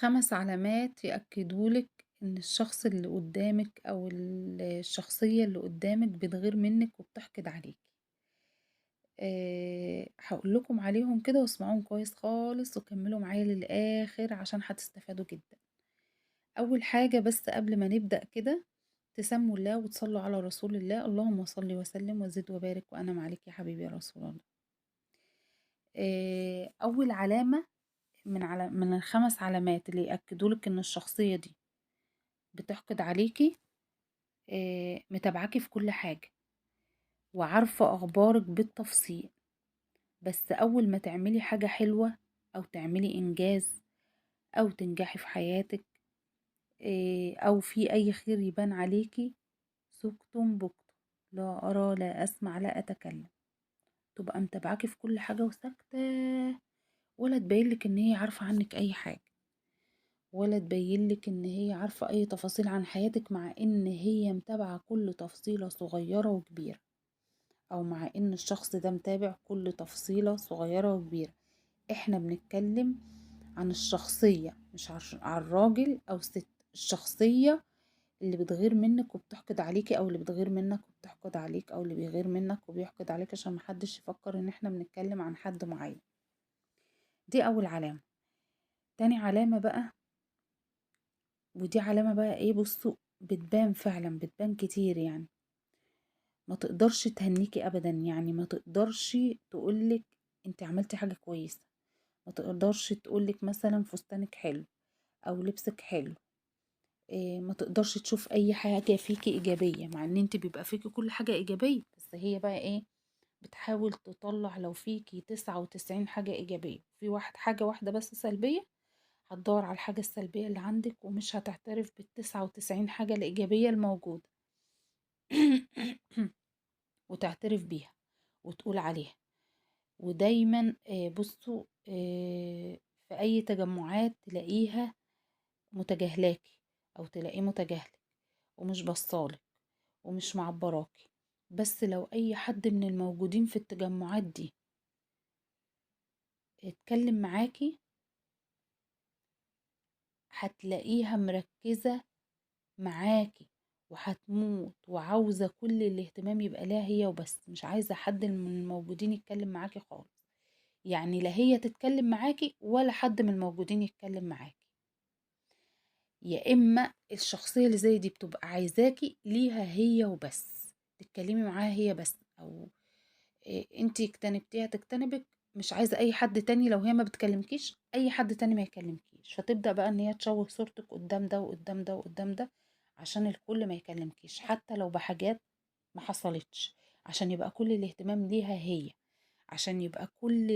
5 علامات يأكدوا لِك إن الشخص اللي قدامِك أو الشخصية اللي قدامِك بتغير منِك وبتحقد عليكِ. هاقول لكم عليهم كده واسمعوهم كويس خالص وكملوا معايا للآخر عشان هتستفادوا جدًا. أول حاجة بس قبل ما نبدأ كده تسموا الله وتصلوا على رسول الله، اللهم صل وسلم وزد وبارك وأنعم عليك يا حبيبي يا رسول الله. أول علامة من الخمس علامات اللي يأكدوا لك إن الشخصية دي بتحقد عليكي، متابعاكي في كل حاجة وعارفة أخبارك بالتفصيل، بس أول ما تعملي حاجة حلوة أو تعملي إنجاز أو تنجحي في حياتك، أو في أي خير يبان عليكي، سكت بكت، لا أرى لا أسمع لا أتكلم، تبقى متابعاكي في كل حاجة وساكتة، ولا تبين لك إن هي عارفة عنك أي حاجة، ولا تبين لك إن هي عارفة أي تفاصيل عن حياتك، مع إن هي متابعة كل تفصيلة صغيرة وكبيرة، أو مع إن الشخص ده متابع كل تفصيلة صغيرة وكبيرة. إحنا بنتكلم عن الشخصية، مش عن الراجل أو الست، الشخصية اللي بتغير منك وبتحقد عليكي، أو اللي بتغير منك وبتحقد عليك، أو اللي بيغير منك وبيحقد عليك، عشان محدش يفكر إن إحنا بنتكلم عن حد معين. دي أول علامة. تاني علامة بقى، ودي علامة بقى إيه، بصوا بتبان فعلا، بتبان كتير يعني، ما تقدرش تهنيكي أبدا، يعني ما تقدرش تقولك انت عملتي حاجة كويسة، ما تقدرش تقولك مثلا فستانك حلو أو لبسك حلو، ما تقدرش تشوف أي حاجة فيكي إيجابية، مع إن انت بيبقى فيكي كل حاجة إيجابية، بس هي بقى إيه، بتحاول تطلع لو فيكي 99 حاجة إيجابية، في حاجة واحدة بس سلبية، هتدور على الحاجة السلبية اللي عندك ومش هتعترف بال99 حاجة الإيجابية الموجودة وتعترف بيها وتقول عليها. ودايما بصوا في أي تجمعات تلاقيها متجاهلاكي أو تلاقيه متجاهلك ومش بصالك ومش معبراكي، بس لو أي حد من الموجودين في التجمعات دي اتكلم معاكي هتلاقيها مركزة معاكي وهتموت وعاوزة كل الاهتمام يبقى لها هي وبس، مش عايزة حد من الموجودين يتكلم معاكي خالص، يعني لا هي تتكلم معاكي ولا حد من الموجودين يتكلم معاكي. يا إما الشخصية اللي زي دي بتبقى عايزاكي ليها هي وبس، تتكلمي معاها هي بس، أو انتي اجتنبتيها تجتنبك، مش عايزة أي حد تاني، لو هي ما بتكلمكيش أي حد تاني ما يكلمكيش، فتبدأ بقى إن هي تشوه صورتك قدام ده وقدام ده وقدام ده عشان الكل ما يكلمكيش، حتى لو بحاجات ما حصلتش، عشان يبقى كل الاهتمام ليها هي، عشان يبقى كل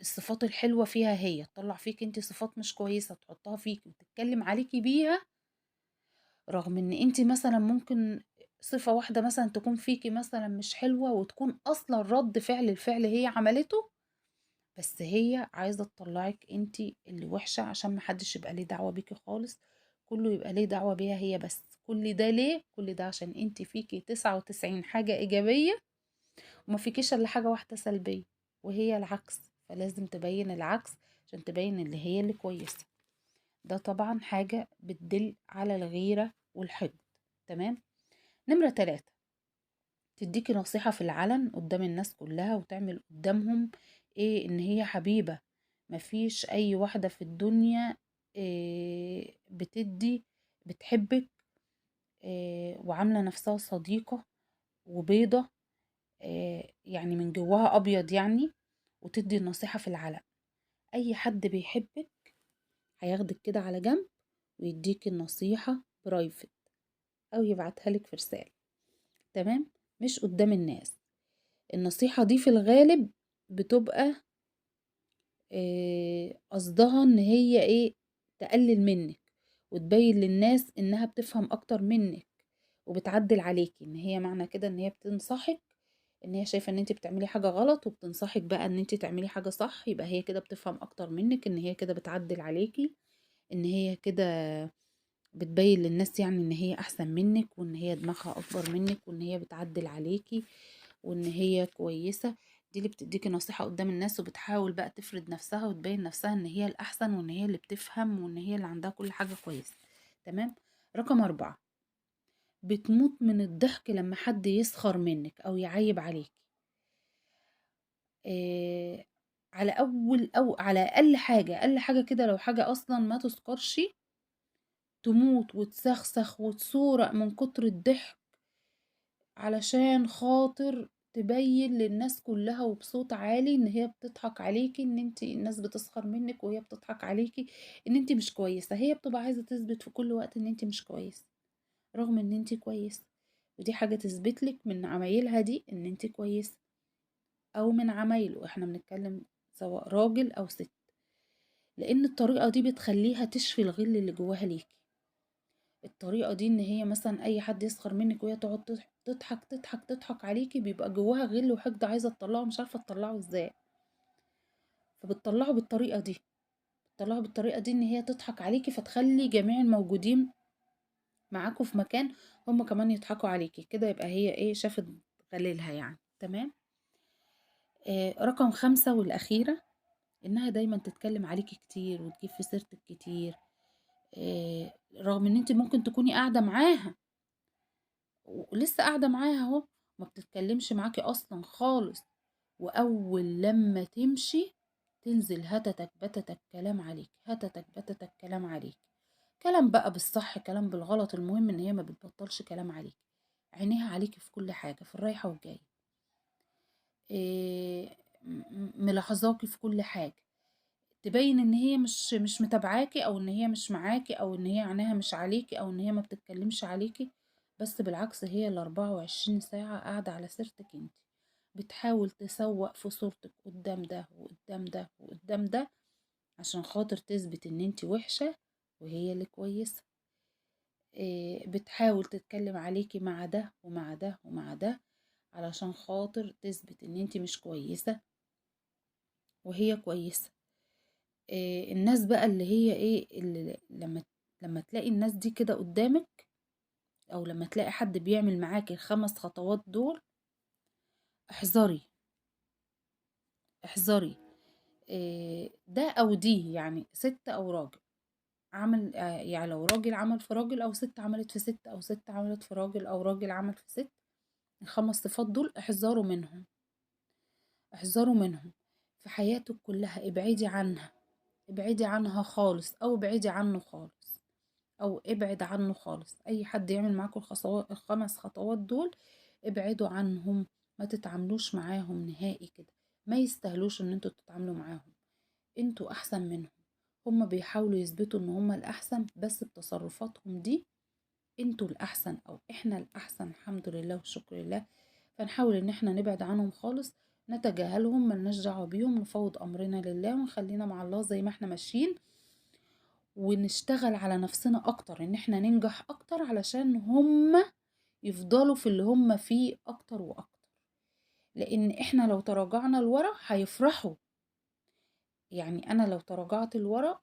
الصفات الحلوة فيها هي، تطلع فيك انت صفات مش كويسة تحطها فيك وتتكلم عليكي بيها، رغم ان انت مثلا ممكن صفة واحدة مثلا تكون فيكي مثلا مش حلوة وتكون اصلا رد فعل الفعل هي عملته، بس هي عايزة تطلعك انت اللي وحشة عشان محدش يبقى ليه دعوة بيكي خالص، كله يبقى ليه دعوة بيها هي بس. كل ده ليه؟ كل ده عشان انت فيكي 99 حاجة ايجابية وما فيكيش الا حاجة واحدة سلبية وهي العكس، فلازم تبين العكس عشان تبين اللي هي اللي كويسة. ده طبعا حاجة بتدل على الغيرة والحقد. تمام. نمرة 3، تديكي نصيحة في العلن قدام الناس كلها وتعمل قدامهم ايه، ان هي حبيبة، مفيش اي واحدة في الدنيا إيه بتدي بتحبك إيه وعاملة نفسها صديقة وبيضة إيه يعني من جواها ابيض يعني، وتدي النصيحة في العلن. اي حد بيحبك هياخدك كده على جنب ويديك النصيحة private او يبعتها لك في رسالة، تمام، مش قدام الناس. النصيحة دي في الغالب بتبقى قصدها ان هي ايه، تقلل منك وتبين للناس انها بتفهم اكتر منك وبتعدل عليكي، ان هي معنى كده ان هي بتنصحك، ان هي شايفة ان انت بتعملي حاجة غلط وبتنصحك بقى ان انت تعملي حاجة صح، يبقى هي كده بتفهم اكتر منك، ان هي كده بتعدل عليكي، ان هي كده بتبين للناس يعني ان هي احسن منك وان هي دماغها اكبر منك وان هي بتعدل عليكي وان هي كويسة. دي اللي بتديكي نصيحة قدام الناس وبتحاول بقى تفرض نفسها وتبين نفسها ان هي الأحسن وان هي اللي بتفهم وان هي اللي عندها كل حاجة كويسة. تمام. رقم 4، بتموت من الضحك لما حد يسخر منك او يعيب عليك. على اول او على اقل حاجة، اقل حاجة كده، لو حاجة اصلا ما تذكرش تموت وتسخسخ وتصورق من كتر الضحك علشان خاطر تبين للناس كلها وبصوت عالي ان هي بتضحك عليكي، ان انت الناس بتسخر منك وهي بتضحك عليكي، ان انت مش كويسة. هي بتبقى عايزة تثبت في كل وقت ان انت مش كويسة رغم ان انت كويسة، ودي حاجة تثبت لك من عمايلها دي ان انت كويسة، او من عمايله، احنا بنتكلم سواء راجل او ست، لان الطريقة دي بتخليها تشفي الغل اللي جواها ليكي. الطريقة دي ان هي مثلا اي حد يسخر منك وهي تقعد تضحك تضحك تضحك عليكي، بيبقى جواها غل وحقد عايزة تطلعه مش عارفة تطلعه ازاي، فبتطلعه بالطريقة دي، بتطلعه بالطريقة دي ان هي تضحك عليكي، فتخلي جميع الموجودين معاكوا في مكان هم كمان يضحكوا عليكي كده، يبقى هي ايه، شافت غليلها يعني. تمام. رقم 5 والأخيرة، انها دايما تتكلم عليكي كتير وتجيب في سيرتك كتير، رغم ان انت ممكن تكوني قاعدة معاها ولسه قاعدة معاها اهو، ما بتتكلمش معاكي اصلا خالص، واول لما تمشي تنزل هتتك بتتك كلام عليك، هتتك بتتك كلام عليك، كلام بقى بالصح كلام بالغلط، المهم ان هي ما بتبطلش كلام عليك، عينيها عليكي في كل حاجة، في الرايحة والجاية، ملاحظاكي في كل حاجة، تبين ان هي مش متابعاكي، او ان هي مش معاكي، او ان هي عينيها مش عليكي، او ان هي ما بتتكلمش عليكي، بس بالعكس هي 24 ساعة قاعدة على سيرتك انت، بتحاول تسوق في صورتك قدام ده وقدام ده وقدام ده عشان خاطر تثبت ان انت وحشة وهي اللي كويسة. بتحاول تتكلم عليكي مع ده ومع ده ومع ده علشان خاطر تثبت ان انت مش كويسة وهي كويسة. الناس بقى اللي هي ايه، اللي لما تلاقي الناس دي كده قدامك، او لما تلاقي حد بيعمل معاكي ال5 خطوات دول، احذري احذري. ده او دي، يعني ست او راجل عمل، يعني لو راجل عمل في راجل، او ست عملت في ست، او ست عملت في راجل، او راجل عمل في ست، ال5 صفات دول احذروا منهم، احذروا منهم في حياتك كلها، ابعدي عنها، ابعدي عنها خالص، او ابعدي عنه خالص، او ابعد عنه خالص. اي حد يعمل معاكم ال5 خطوات دول ابعدوا عنهم، ما تتعاملوش معاهم نهائي كده، ما يستاهلوش ان انتوا تتعاملوا معاهم، انتوا احسن منهم. هما بيحاولوا يثبتوا ان هما الاحسن، بس بتصرفاتهم دي انتوا الاحسن او احنا الاحسن، الحمد لله والشكر لله. فنحاول ان احنا نبعد عنهم خالص، نتجاهلهم، ملناش دعوه بيهم، نفوض امرنا لله ونخلينا مع الله زي ما احنا ماشيين، ونشتغل على نفسنا اكتر ان احنا ننجح اكتر علشان هم يفضلوا في اللي هم فيه اكتر واكتر. لان احنا لو تراجعنا لورا هيفرحوا، يعني انا لو تراجعت لورا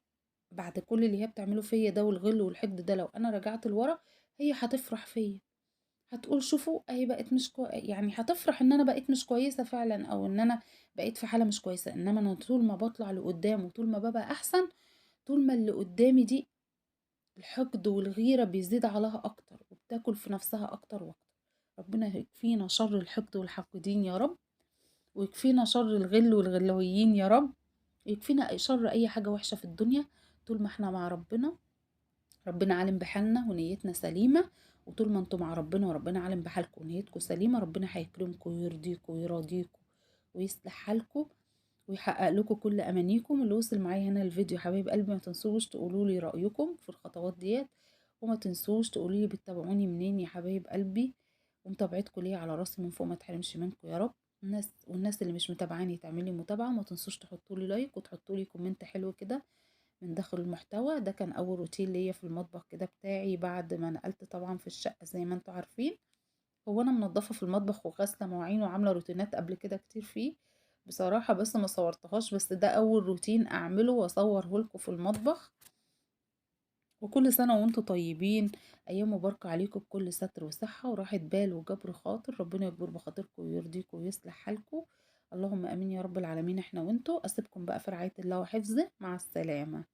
بعد كل اللي هي بتعمله فيا ده والغل والحقد ده، لو انا رجعت لورا هي هتفرح فيا، هتقول شوفوا اهي بقت مش يعني هتفرح ان انا بقيت مش كويسة فعلا، او ان انا بقيت في حاله مش كويسة. انما انا طول ما بطلع لقدام وطول ما ببقى احسن، طول ما اللي قدامي دي الحقد والغيرة بيزيد عليها اكتر وبتاكل في نفسها اكتر واكتر. ربنا يكفينا شر الحقد والحاقدين يا رب، ويكفينا شر الغل والغلويين يا رب، يكفينا شر اي حاجة وحشة في الدنيا. طول ما احنا مع ربنا، ربنا عالم بحالنا ونيتنا سليمة، وطول ما انتم مع ربنا وربنا عالم بحالكم ونيتكم سليمة، ربنا هيكرمكم ويرضيكم ويراضيكم ويصلح حالكم ويحقق لكم كل امانيكم. اللي وصل معايا هنا الفيديو حبايب قلبي، ما تنسوش تقولوا لي رايكم في الخطوات ديت، وما تنسوش تقولوا لي بتتابعوني منين يا حبايب قلبي، ومتابعتكم ليا على راسي من فوق ما تحرمش منكم يا رب. والناس اللي مش متابعاني تعملي متابعه، وما تنسوش تحطوا لي like وتحطوا لي comment حلو كده من داخل المحتوى. ده كان اول روتين ليا في المطبخ كده بتاعي بعد ما نقلت طبعا في الشقة زي ما انتم عارفين. هو انا منظفه في المطبخ وغاسله مواعين وعامله روتينات قبل كده كتير فيه بصراحة، بس ما صورتهاش، بس ده اول روتين اعمله واصوره لكم في المطبخ. وكل سنة وانتم طيبين، ايام مباركة عليكم بكل ستر وصحة وراحة بال وجبر خاطر. ربنا يجبر بخاطركم ويرضيكم ويصلح حالكم. اللهم امين يا رب العالمين. احنا وانتوا اسيبكم بقى في رعاية الله وحفظه. مع السلامة.